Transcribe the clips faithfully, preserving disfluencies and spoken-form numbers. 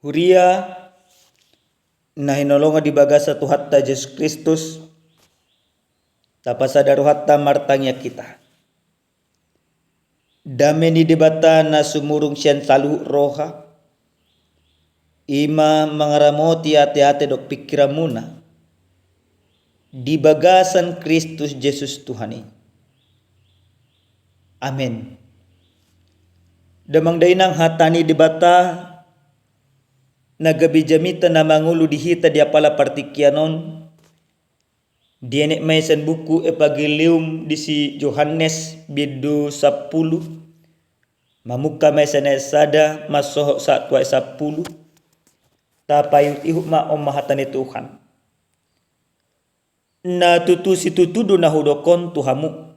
Huria na hinaholongan di bagasan Tuhanta Jesus Kristus, tapasada rohanta martangiang hita. Dame ni Debata na sumurung sian saluhut roha, i ma mangaramoti ateate dohot pingkiranmuna di bagasan Kristus Jesus Tuhan i. Amen. Damang dainang, hata ni Debata na gabe jamita na mangolu di hita di apala partingkian on, dienet ma i sian buku Evangelium di si Johannes bindu sampulu, mamungka ma i sian ayat sada mansohot sahat tu ayat sampulu. Tapaihutihut ma, on ma hata ni Tuhan. Na tutu situtu do na hudok on tu hamu: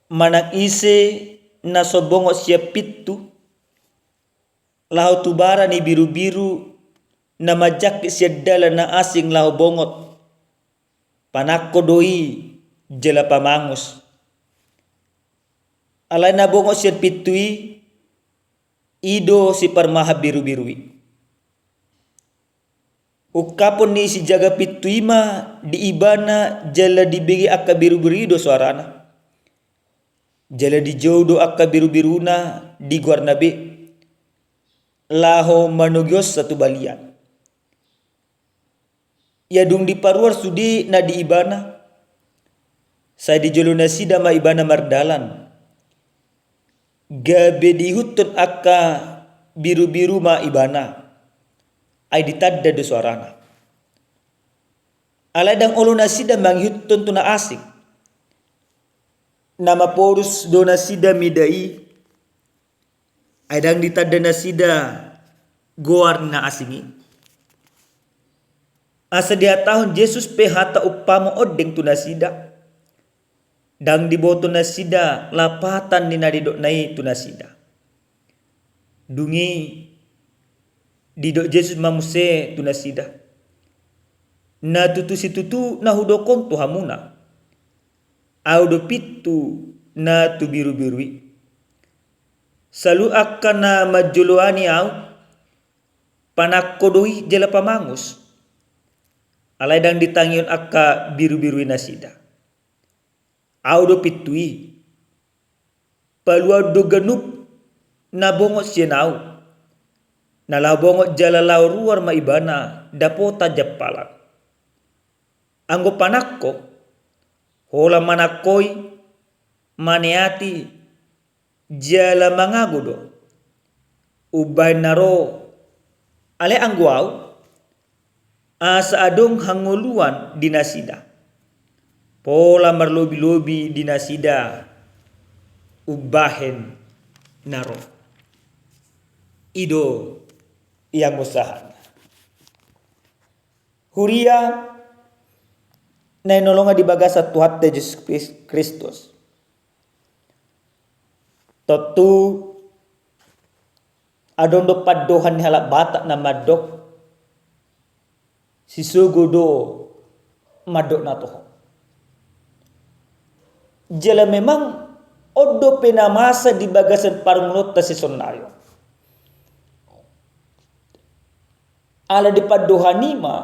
Manang ise na so bongot sian pintu laho tu bara ni birubiru na manjangkit sian dalan na asing laho bongot, panangko do i jala pamangus. Alai na bongot sian pintu i, i do siparmahan birubiru i. Ungkapon ni sijaga pintu i ma di ibana jala dibege angka birubiru i do soarana. Jala dijou do angka birubiruna di goarna be, laho manogihonsa tu balian. Ia dung diparuar sude na di ibana, sai di jolo nasida ma ibana mardalan. Gabe diihuthon angka birubiru ma ibana, ai ditanda do soarana. Alai ndang olo nasida mangihuthon tu na asing. Na maporus do nasida mida i, ai ndang ditanda nasida goar ni na asing i. Asa dihatahon Jesus pe hata umpama ondeng tu nasida, ndang diboto nasida lapatan ni na nidokna i tu nasida. Dung i didok Jesus ma muse tu nasida: Na tutu situtu na hudok on tu hamuna: Ahu do pintu na tu birubiru i. Saluhut angka na manjoloani Ahu, panangko do i jala pamangus. Alai ndang ditangihon angka birubiru i nasida. Ahu do pintu i. Paluaon do ganup na bongot sian Ahu. Na laho bongot jala laho ruar ma ibana dapotan jampalan. Anggo panangko, holan manangkoi, maneati, jala mangago do. Umbahen na ro, alai anggo Ahu, asa adong hangoluan di nasida, pola marlobilobi di nasida umbahen na ro. I do i anggo sahatna. Huria na hinaholongan di bagasan Tuhanta Jesus Kris-, Kristus. Tontu adong do pandohan ni halak Batak na mandok, sisogo do mandok na toho. Jala memang on dope na masa di bagasan parngoluonta sisonari on. Ala di pandohan i ma,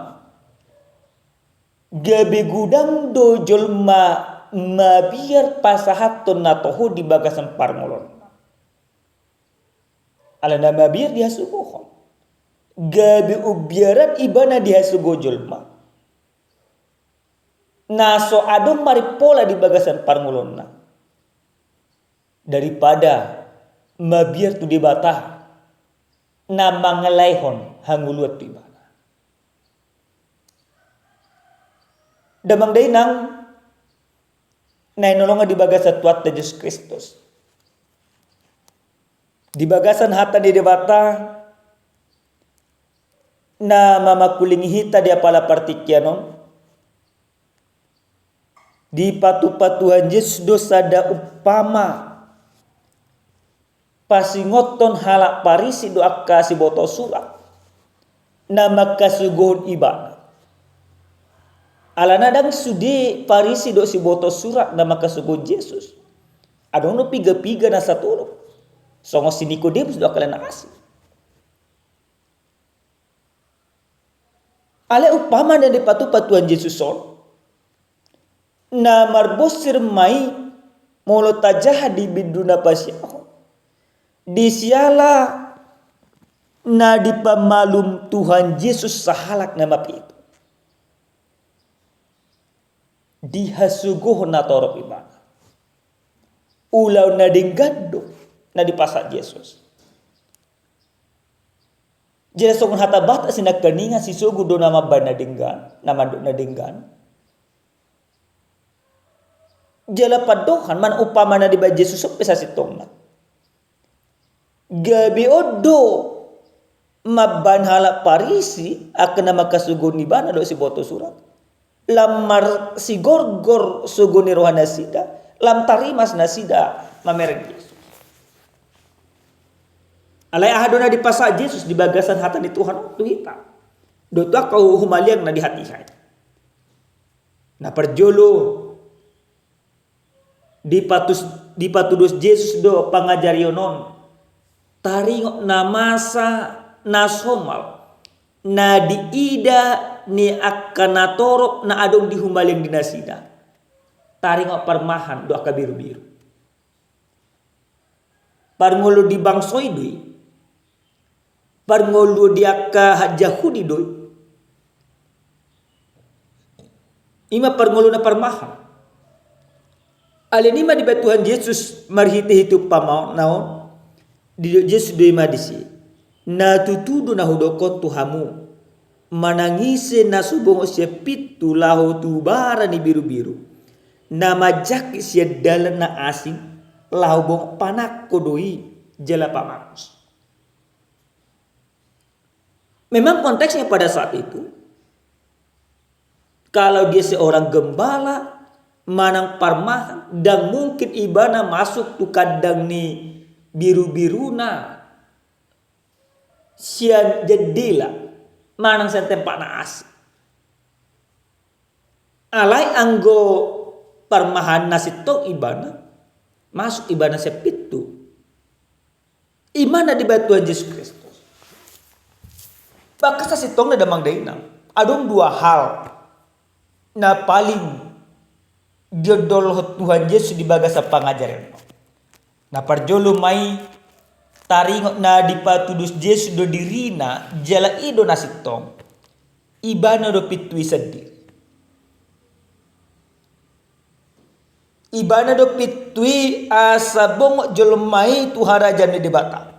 gabe godang do jolma mabiar pasahathon na toho di bagasan parngoluonna. Ala na mabiar dihasogohon. Gabe umbiaran ibana dihasogo jolma na so adong marimpola di bagasan parngoluonna, daripada mabiar tu Debata na mangalaehon hangoluan tu ibana. Damang dainang na hinaholongan di bagasan Tuhanta Jesus Kristus. Di bagasan hata ni Debata na mamangkulingi hita di apala partingkian on, dipatupa Tuhan Jesus do sada umpama pasingothon halak Parisi do angka siboto surat na mangkasogohon ibana. Alana ndang sude Parisi do siboto surat na mangkasogohon Jesus. Adong do pigapiga na satolop. Songon si Nikodemus do angka na asing. Alai umpama na dipatupa Tuhan Jesus on, na marbonsir ma i molo tajaha di bindu na pasiahon, di siala na dipamalum Tuhan Jesus sahalak na mapitu. Di hasogohon na torop ibana. Ulaon na denggan do na dipasahat Jesus. Jala songon hata Batak sian nangkiningan, sisogo do na mambahen na denggan, na mandok na denggan. Jala pandohan, manang umpama na dibahen Jesus on pe sasintongna. Gabe on do mambahen halak Parisi, angka na mangkasogohon ibana dohot siboto surat, lam marsigorgor sogo ni roha nasida, lam tarimas nasida mamereng Jesus. Alai aha do na dipasahat Jesus di bagasan hata ni Tuhan on tu hita dohot tu angka humaliang na di hatiha i? Na parjolo, dipatus-, dipatudos Jesus do pangajarion on taringot na masa na somal na diida ni angka na torop na adong di humaliang di nasida. Taringot parmahan dohot angka birubiru. Parngoluon di bangso i do i. Parngoluon di angka Jahudi do i. I ma parngoluon na parmahan. Alani i ma dibahen Tuhan Jesus marhitehite umpama na on. Didok Jesus do i ma disi: Na tutu do na hudok on tu hamu, manang ise na so bongot sian pintu laho tu bara ni birubiru, na manjangkit sian dalan na asing, laho bongot, panangko do i jala pamangus. Memang konteksnya pada saat itu, kalau dia seorang gembala manang parmahan, ndang mungkin ibana masuk tu kandang ni birubiruna sian jendela manang sian tempat na asing. Alai anggo parmahan na sintong ibana, masuk ibana sian pintu. I ma na dibahen Tuhan Jesus Kristus. Bagas sasintongna damang dainang, adong dua hal na paling diondolhon Tuhan Jesus di bagasan pangajarion. Na parjolo ma i, taringot na dipatudos Jesus do dirina jala i do na sintong. Ibana do pintu i sandiri. Ibana do pintu i asa bongot jolma i tu harajaon ni Debata.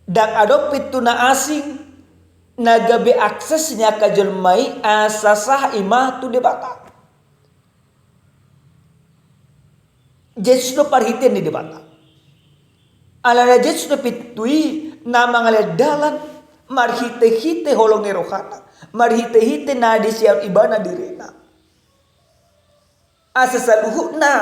Ndang adong pintu na asing na gabe akses ni angka jolma i asa sahat i ma tu Debata. Jesus do parhitean ni Debata. Alana Jesus do pintu i na mangalean dalan marhitehite holong ni rohana, marhitehite na disiahon ibana dirina. Asa saluhutna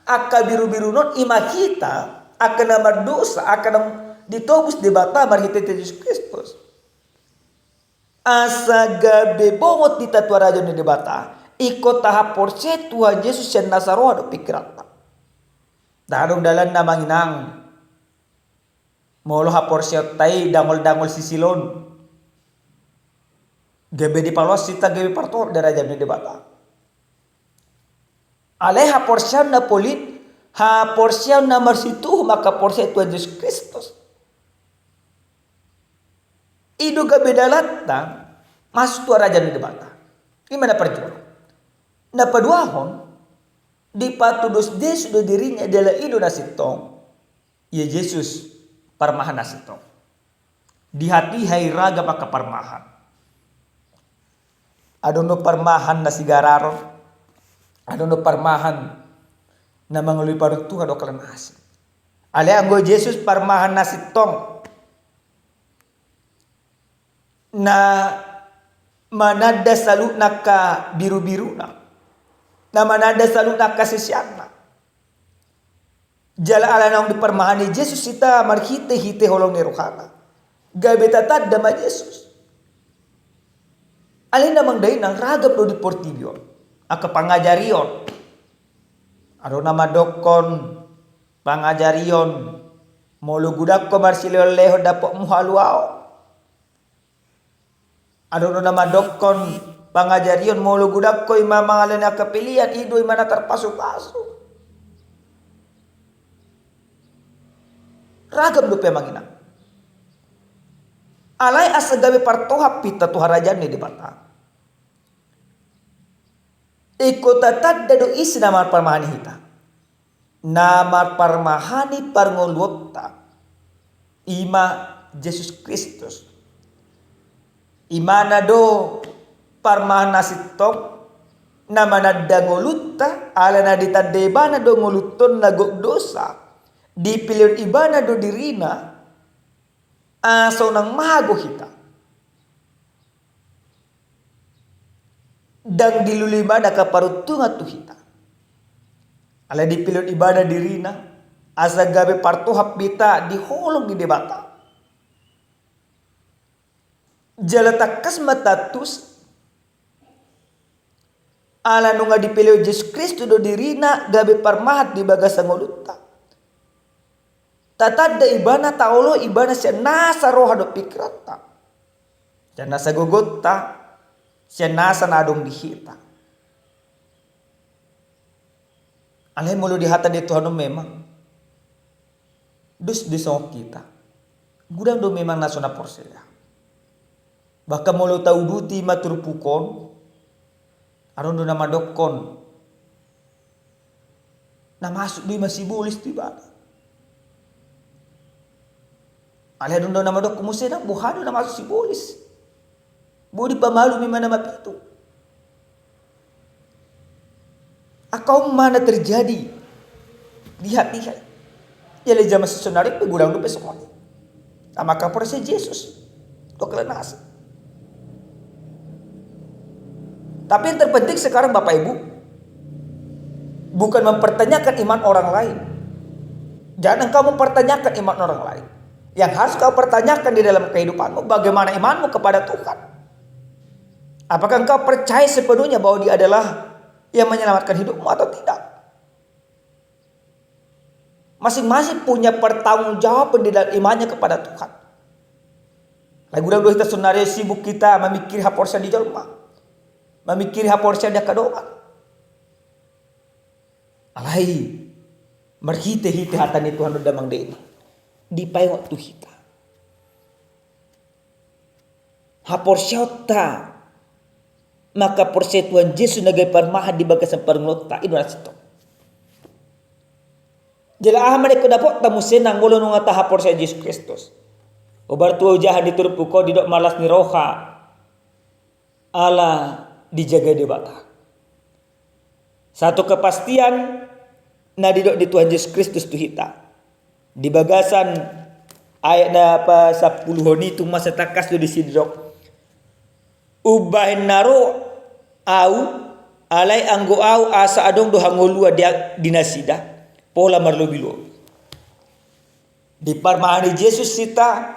angka birubiruna on, i ma hita, angka na mardosa, angka na ditobus Debata marhite Jesus Kristus. Asa gabe bongot hita tu harajaon ni Debata, ingkon tahaporseai Tuhan Jesus sian nasa roha dohot pingkiranta. Ndang adong dalanna, amang inang. Molo haporseaonta i dangol-dangol sisilon, gabe dipaloas hita gabe partorop di harajaon ni Debata. Alai haporseaon na polin, haporseaon na marsituhu mangkaporseai Tuhan Jesus Kristus, i do gabe dalanta masuk tu harajaon ni Debata. I ma na parjolo. Na paduahon, dipatudos Jesus do dirina jala i do na sintong. Ia Jesus parmahan na sintong. Di hatiha i ragam angka parmahan. Adong do parmahan na sigararon, adong do parmahan na mangalului paruntungan dohot angka na asing. Alai anggo Jesus parmahan na sintong, na mananda saluhutna angka birubiruna, na mananda saluhutna angka siseanna. Jala ala naung diparmahani Jesus hita marhitehite holong ni rohana, gabe tatanda ma Jesus. Alai na manang dainang, ragam do di portibi on angka pangajarion. Adong na mandokkon pangajarion, molo godang ho marsilehon-lehon dapotmu haluaon. Adong do na mandokkon pangajarion molo godang ho i ma mangalehon angka pelean, i do i ma na tarpasupasu. Ragam dope amang inang. Alai asa gabe partohap hita tu harajaon ni Debata, ingkon tatanda do ise na marparmahani hita. Na marparmahani parngoluonta, i ma Jesus Kristus. Ibana do parmahan na sintong, na mananda ngolunta, ala na ditanda ibana do ngolunta on na gok dosa, dipelehon ibana do dirina, asa unang mago hita. Ndang dilului ibana angka paruntungan tu hita. Alai dipelehon ibana dirina, asa gabe partohap hita di holong ni Debata. Jala tangkas ma tantu, ala nunga dipelehon Jesus Kristus do dirina gabe parmahan di bagasan ngolunta. Tatanda ibana, taoloi ibana sian nasa roha dohot pingkiranta, sian nasa gogonta, sian nasa na adong di hita. Alai molo di hata ni Tuhan on memang, dos do songon hita. Godang do memang na so na porsea. Bahkan molo tauduti ma turpuk on, adong do na mandokkon, na masuk do i ma sibolis tu ibana. Alai adong do na mandokkon muse, nang boha do na masuk sibolis? Boi dipamalum i ma na mapitu. Angka on ma na terjadi di hatiha. Jadi zaman sonari pe godang dope songon i. Amang, angka porsea Jesus, doklen asa. Tapi yang terpenting sekarang, Bapak Ibu, bukan mempertanyakan iman orang lain. Jangan engkau mempertanyakan iman orang lain. Yang harus kau pertanyakan di dalam kehidupanmu, bagaimana imanmu kepada Tuhan? Apakah engkau percaya sepenuhnya bahwa Dia adalah yang menyelamatkan hidupmu atau tidak? Masing-masing punya pertanggungjawaban di dalam imannya kepada Tuhan. Alai godang do hita sonari sibuk hita mamingkiri haporseaon ni jolma, mamingkiri haporseaon ni angka dongan. Alai marhite-hite hata ni Tuhan on, damang dainang, dipaingot tu hita. Haporseaonta, mangkaporseai Tuhan Jesus na gabe parmahan di bagasan parngoluonta, i do na sintong. Jala aha ma na ingkon dapotta muse nang molo nunga tahaporseai Jesus Kristus? Hombar tu ojahan ni turpuk on didok marlas ni roha, ala dijaga Debata. Satu kepastian na didok ni Tuhan Jesus Kristus tu hita. Di bagasan ayat na pasampuluhon i tung masa tangkas do disi didok, umbahen na ro Ahu, alai anggo Ahu asa adong do hangoluan di, di nasida, pola marlobi-lobi. Diparmahani Jesus hita,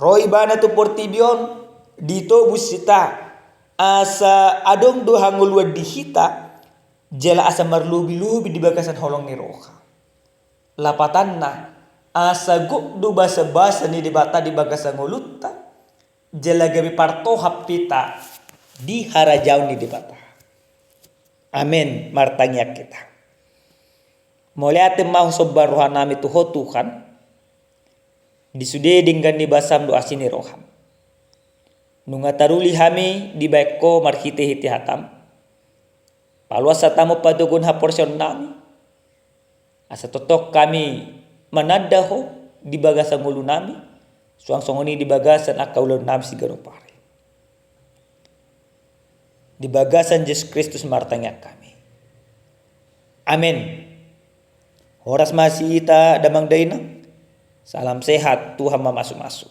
ro ibana tu portibi on, ditobus hita, asa adong do hangoluan di hita, jala asa marlobi-lobi di bagasan holong ni roha. Lapatanna, asa gok do basa-basa ni Debata di bagasan ngolunta, jala gabe partohap hita di harajaon ni Debata. Amen. Martangiang hita. Mauliate ma husomba rohanami tu Ho Tuhan, di sude denggan ni basam dohot asi ni roham. Nunga taruli hami dibahen Ho marhite-hite hatam. Paloas hatam on patoguhon haporseaonnami, asa tongtong hami mananda Ho di bagasan ngolunami, suang songon i di bagasan angka ulaonnami siganup ari. Di bagasan Jesus Kristus martangiang hami. Amen. Horas ma di hita damang dainang. Salam sehat, Tuhan mamasu-masu.